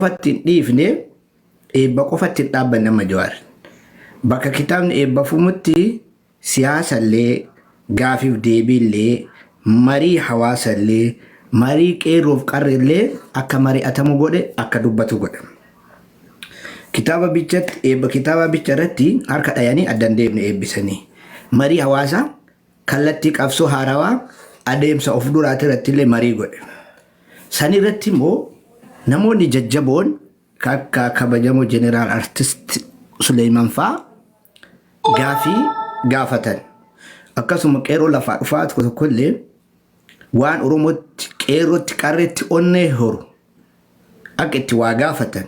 qofatti hin dhiifne, eebba qofatti hin dhaabbanne amma Jawaar. Bakka kitaabni eebbafamutti siyaasallee, gaafiif deebiillee, marii hawaasallee, marii qeerroof qarreellee akka mari'atamu godhe, akka dubbatu godhe. Kitaaba bichatti eebba kitaaba bicha irratti harka dhayanii addan deemne eebbisanii. Marii hawaasaa kallattii qabsoo haarawaa adeemsa of duraati irratti illee marii godhe. San irratti immoo namoonni jajjaboon akka kabajamoo Jeneraal Artist Suleeman fa'aa gaafii gaafatan. Akkasuma qeerroo lafaa dhufaa tokko tokko illee waan Oromootti qeerrootti qarreetti onnee horu akka itti waa gaafatan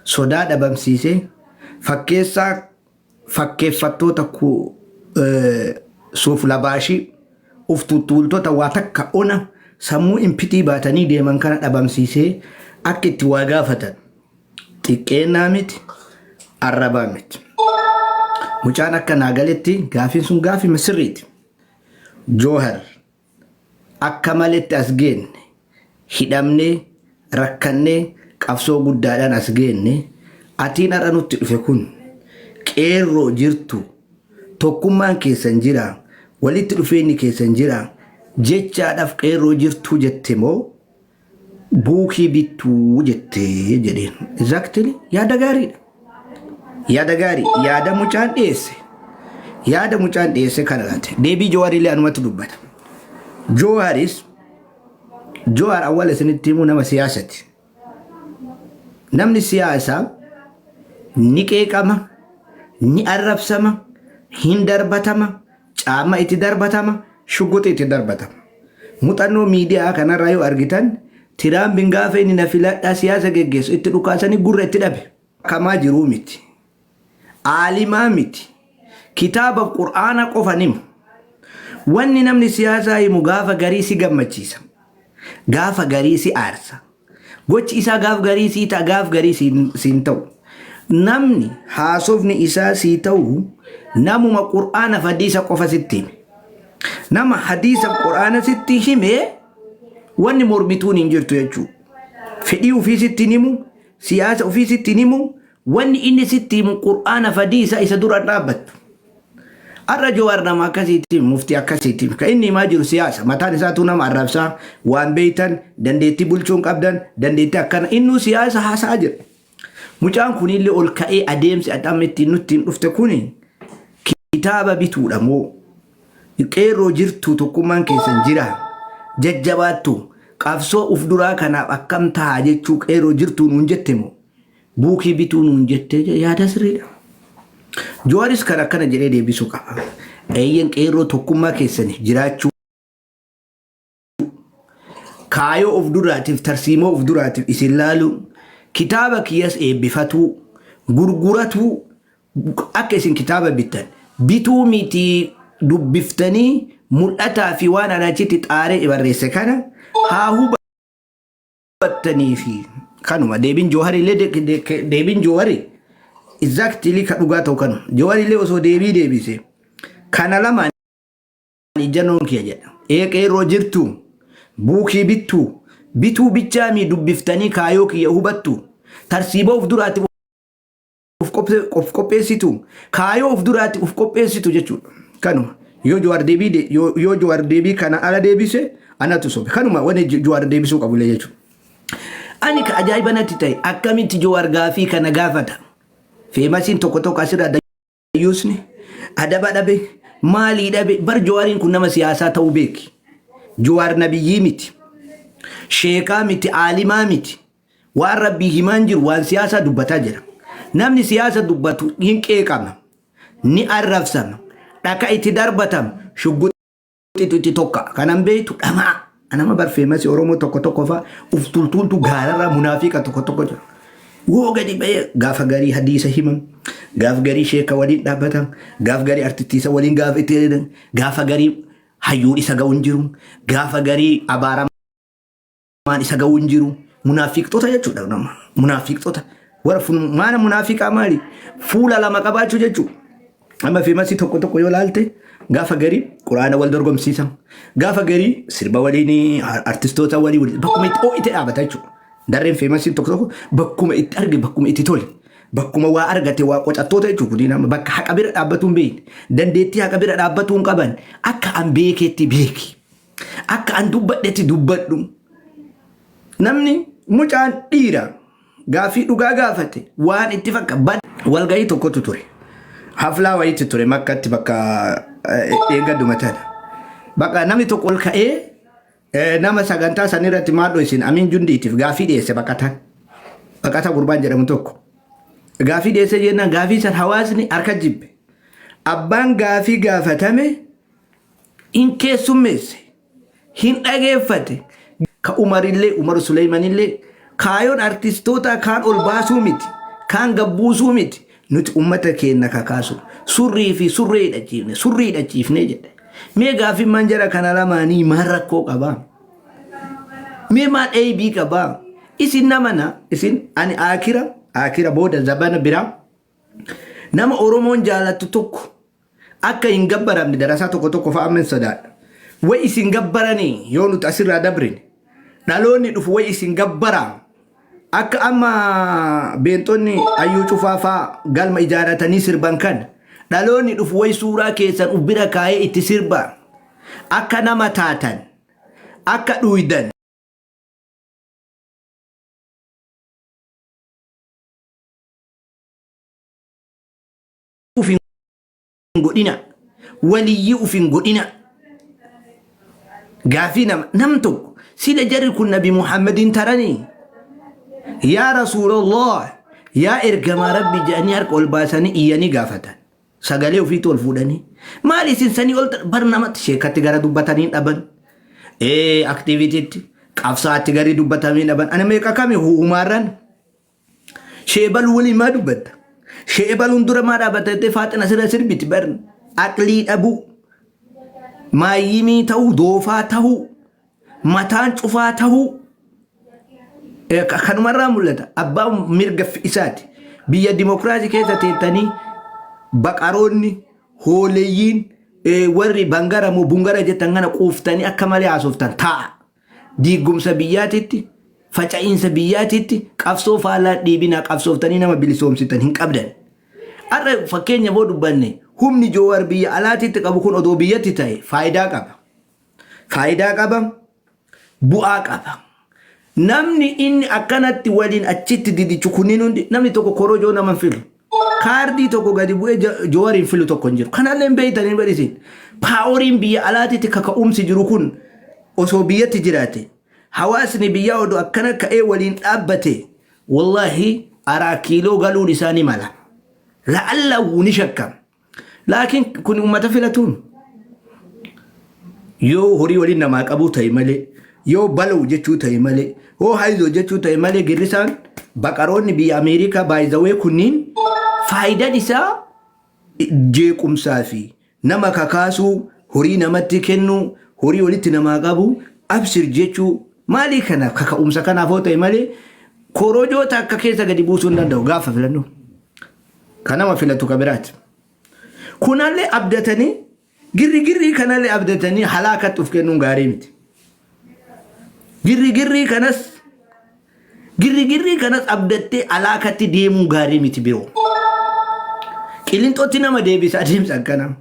sodaa dhabamsiisee fakkeessaa fakkeeffattoota suuf labaashii uf tuttuultota waa takka ona sammuu impitii baatanii deeman kana dhabamsiisee akka itti waa gaafatan xiqqeennaa miti, arrabaa miti. Mucaan akka naa galetti gaafiin sun gaafii sirriiti. Joohar akka maletti as geenne, hidhamnee, rakkannee, qabsoo guddaadhaan as geenne, atiin har'a nutti dhufe kun qeerroo jirtu, tokkummaan keessan jira, walitti dhufeenyi keessan jira jechaadhaaf qeerroo jirtuu jette moo buukii bittuu jette jedheen. Exactly, yaada gaariidha. Yaada gaarii, yaada mucaan dhiyeesse. Yaada mucaan dhiyeesse kana laate. Deebii Jawaar illee anumatti dubbata. Jawaaris Jawaar awwaala isinitti himuu nama siyaasati. Namni siyaasaa ni qeeqama, ni arrabsama, hin darbatama, caama itti darbatama, shugguxi itti darbatama. Muuxannoo miidiyaa kanarraa yoo argitan, Tiraampiin gaafa inni na filadhaa siyaasa geggeessu itti dhukaasanii gurra itti dhabe. Kamaa jiruu miti. Aalimaa miti. Kitaaba Qur'aana qofa himu. Wanni namni siyaasaa himu gaafa garii si gammachiisa. Gaafa garii si aarsa. Gochi isaa gaaf garii sii ta'a, gaaf garii siin ta'u. Namni haasofni isaa sii ta'u namuma Qur'aana fi hadiisa qofa sitti hime. Nama hadiisa Qur'aana sitti hime wanni mormituun hin jirtu jechuudha. Fedhii ofii sitti hin himu, siyaasa ofii sitti hin himu, wanni inni sitti himu Qur'aana fi hadiisa isa dura dhaabbattu. Har'a Jawaar nama akkasiitiin, muftii akkasiitiin kan inni himaa jiru siyaasa. Mataan isaatuu nama arrabsaa, waan beektan, dandeettii bulchuun qabdan, dandeettii akkana, innuu siyaasa haasa'aa jira. Mucaan kunillee ol ka'ee adeemsi amma ittiin nutti hin dhufte kuni kitaaba bituudha moo qeerroo jirtu, tokkummaan keessan jira, jajjabaattu, qabsoo uf duraa kanaaf akkam ta'a jechuu, qeerroo jirtuu nuun jette moo buukii bituu nuun jettee, yaada sirriidha. Jawaaris kan akkana jedhee deebisuu qaba. Eeyyen, qeerroo tokkummaa keessaniif jiraachuu, kaayoo of duraatiif, tarsiimoo of duraatiif isin laalu, kitaaba kiyyas eebbifatuu, gurguratuu, akka isin kitaaba bittan bituu miti, dubbiftanii mul'ataa fi waan ana achitti xaaree barreesse kana haa hubattanii fi kanuma. Deebiin Joohar illee, deebiin Joohari exactly ka dhugaa ta'u kanuma. Joohar illee osoo deebii deebise kana lamaan ijjannoon kiyya jedha. Ee, qeerroo jirtu, buukii bittuu, bituu bichaamii, dubbiftanii kaayoo kiyya hubattu, tarsiiboo of duraatti of qopheessitu, kaayoo of duraatti of qopheessitu jechuudha. Kanuma yoo Jawaar deebii yoo Jawaar deebii kana ala deebise anatu sobe. Kanuma wanni Jawaar deebisuu qabulee jechuudha. Ani ka ajaa'iba natti ta'e akkamitti Jawaar gaafii kana gaafata? Famousiin tokko tokko asirraa dayyuusni adaba dhabe, maalii dhabe? Bar Jawaariin kun nama siyaasaa ta'uu beeki. Jawaar nabiyyii miti. Sheekaa miti, aalimaa miti. Waan rabbii himaan jiru, waan siyaasaa dubbataa jira. Namni siyaasa dubbatu hin qeeqama. Ni arrabsama. Dhaka itti darbatama. Shugguxitu itti tokka. Kanan beektu dhamaa. Nama bar famousii Oromoo tokko tokko fa'a uf tultuultu gaararraa munaafiqa tokko tokko jira. Woo gadi ba'ee gaafa garii hadiisa himan, gaaf garii sheeka waliin dhaabbatan, gaaf garii artistiisa waliin gaafa itti, gaafa garii hayyuun isa ga'u hin jiru, gaafa garii abaaramaan isa ga'u hin jiru. Munaafiqtoota jechuudha nama. Munaafiqtoota. Warra maana munaafiqaa maali? Fuula lama qabaachuu jechuudha. Amma famousii tokko tokko yoo laalte gaafa garii quraana wal dorgomsiisa. Gaafa garii sirba waliin, artistoota waliin bakkuma itti ho'ite dhaabata jechuudha. Darreen famousiin tokko tokko bakkuma itti arge, bakkuma itti tole, bakkuma waa argate waa qocattoota jechuun kun nama bakka haqa bira dhaabbatuu hin beekne, dandeettii haqa bira dhaabbatuu hin qaban. Akka an beeketti beeki, akka an dubbadhetti dubbadhu. Namni mucaan dhiira gaaffii dhugaa gaafate waan itti fakka walgahii tokkotu ture. Haflaa wayiitti ture Makkatti, bakka eeggaduma tana. Bakka namni tokko ol ka'ee nama sagantaa san irratti maadhoo isin Amiin Jundiitiif gaaffii dhiyeesse baqataan. Baqataa gurbaan jedhamu tokko. Gaaffii dhiyeesse jennaan gaaffii san hawaasni harka jibbe. Abbaan gaaffii gaafatame hin keessummeesse. Hin dhageeffate. Ka Umarillee, Umar Suleymanillee, kaayoon artistoota kaan ol baasuu miti, kaan gabbuusuu miti. Nuti ummata keenya kakaasu surrii fi surree hidhachiifne, surrii hidhachiifne jedhe. Mee gaaffiin jara kana lamaanii maal rakkoo qabaa? Mee maal eebii qabaa? Isin namana isin ani akira booda zabana biraa nama Oromoon jaalattu tokko akka hin gabbaramne darasaa tokko tokko fa'a min sodaadha. Way isin gabbaranii yoo nuti asirraa dabrine, dhaloonni dhufu way isin gabbaraa, akka amma beentonni Hayyuu Cufaa fa'aa galma ijaaratanii sirban kan dhaloonni dhufu way suuraa keessan uf bira kaa'ee itti sirbaa, akka nama taatan, akka dhuuydan uf hin godhina, waliyyii uf hin godhina. Gaafii nama nam tokko sila jarri kun Nabi Muhammadiin taranii, "Yaa Rasuulallah, yaa ergamaa Rabbi" jedhanii harka ol baasanii iyyanii gaafatan, sagalee ofiitu ol fuudhanii. Maal isin sanii ol bar namatti sheekatti gara dubbatanii dhaban, activityitti qabsaatti gari dubbatamii dhaban. Ana meeqa kami humaarran sheebaluu waliin maa dubbatta? Sheebaluun dura maa dhaabbata jettee faaxina sirra sirbiti bar. Aqlii dhabuu, maayyimii ta'uu, doofaa ta'uu, mataan cufaa ta'uu kanumarraa mul'ata. Abbaan mirga isaati. Biyya dimokiraasii keessa teettanii baqaroonni hooleeyyiin warri bangara moo bungara jettan kana quuftanii akka malee haasoftan taa'a. Diigumsa biyyaatitti, faca'iinsa biyyaatitti qabsoo faallaa dhiibinaa, qabsooftanii nama bilisoomsitan hin qabdan. Har'a fakkeenya boo dubbanne, humni Joowar biyya alaatitti qabu kun odoo biyyatti ta'e faayidaa qaba. Faayidaa qaba, bu'aa qaba. Namni inni akkanatti waliin achitti didichu kunniin hundi namni tokko korojoo nama hin filu. Kaardii tokko gadi bu'ee Joowar hin filu tokko hin jiru. Kanallee hin beeytanii barisin. Poweriin biyya alaatitti kaka'umsi jiru kun osoo biyyatti jiraate, hawaasni biyyaa odoo akkana ka'ee waliin dhaabbate, wallaahi araa kiiloo galuun isaa ni mala. La'allawuu ni shakkama. Laakiin kun uummata filatuun yoo horii waliin namaa qabuu ta'e malee, yoo bala'u jechuu ta'e malee, yoo hayzoo jechuu ta'e malee, girrisaan baqaroonni biyya Ameerikaa baay'izawee kunniin faayidaan isaa jeequmsaa fi nama kakaasuu, horii namatti kennuu, horii walitti namaa qabu, absir jechuu maalii kanaaf kaka'umsa kanaaf yoo ta'e malee korojoo takka keessa gadi buusuu hin danda'u gaafa filannoo. Kan nama filatu ka biraati. Kunallee abdatanii, girri girrii kanallee abdatanii halaakatti of kennuun gaarii miti. Girri girrii kanas, girri girrii kanas abdattee alaakatti deemuun gaarii miti biroo. Qilinxootti nama deebisa adeemsa akkanaa.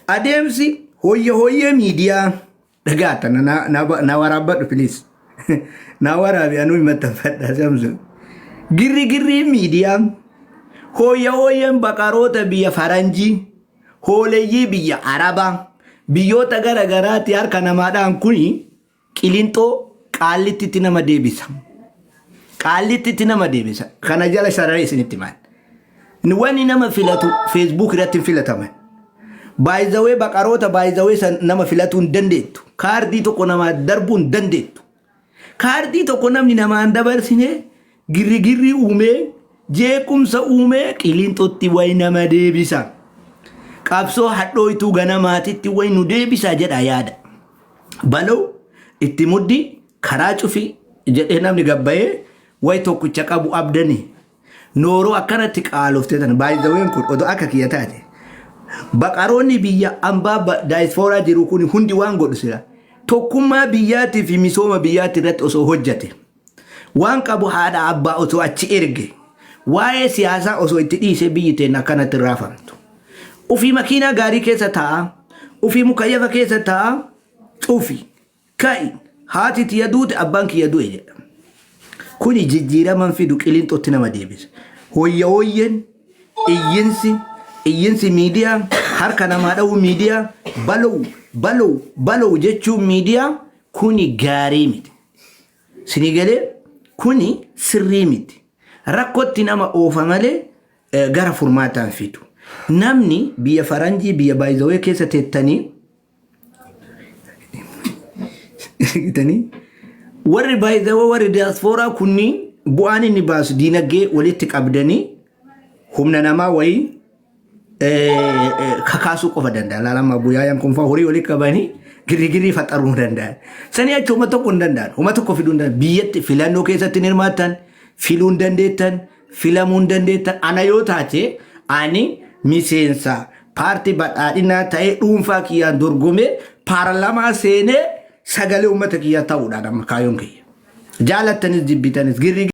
Adeemsi hoyya hoyyee miidiyaa dhagaata na waraabbadhu, please. Na waraabi, anuu himattafadha samsu. Girri girrii miidiyaa, hoyya hoyyeen baqaroota biyya faranjii, hooleyyii biyya arabaa, biyyoota gara garaatti harka namaadhaan kuni Qilinxoo qaallittitti nama deebisa. Qaallittitti nama deebisa. Kana jala sararee isinitti maal. Wanni nama filatu Facebook irratti hin filataman. Baay'izawee baqaroota baay'izawee san nama filatuu hin dandeettu. Kaardii tokko namaa darbuu hin dandeettu. Kaardii tokko namni namaan dabarsine girrigirrii uumee, jeequmsa uumee Qilinxootti wayi nama deebisa. Qabsoo hadhooytuu ganamaatitti wayi nu deebisa jedha yaada. Baloo itti muddi, karaa cufi jedhee namni gabbayee wayi tokkicha qabu abdanii. Nooroo akkanatti qaaloftee tana baay'izaween kun odoo akka kiyya taate. Baqaroonni biyya ambaa daayispooraa jiru kun hundi waan godhu sila. Tokkummaa biyyaatii fi misooma biyyaatti irratti osoo hojjate. Waan qabu haadha abbaa osoo achi erge, waa'ee siyaasaa osoo itti dhiisee biyyi teenna akkanatti hin raafamtu. Ufii makiinaa gaarii keessa taa'a, ufii mukayyafa keessa taa'a, cufi, ka'i, haati tiyya duute, abbaan kiyya du'e jedha. Kuni jijjiirama hin fidu, qilinxootti nama deebisa. Hoyya hoyyeen, iyyinsi, iyyinsi miidiyaa, harka namaa dha'uu miidiyaa, balow, balow, balow jechuun miidiyaa kuni gaarii miti. Sinii galee? Kuni sirrii miti. Rakkotti nama oofa malee gara furmaataa hin fidu. Namni biyya faranjii biyya baay'izawee keessa teettanii argitanii warri baay'izawee warri diyaaspooraa kunniin bu'aan inni baasu diinagdee walitti qabdanii humna namaa wayii kakaasuu qofa danda'a. Laalama buyaayaan kun fa'aa horii walitti qabanii girrigirii faxaruu hin danda'an. Sanii achi homa tokko hin danda'an. Homa tokko fiduu hin danda'an. Biyyatti filannoo keessatti hin hirmaattan, filuu hin dandeettan, filamuu hin dandeettan. Ana yoo taate ani miseensa paartii badhaadhinaa ta'ee dhuunfaa kiyyaan dorgomee paarlamaa seenee sagalee uummata kiyyaa ta'uudhaan amma kaayoon kiyya. Jaalattanis jibbitanis girri.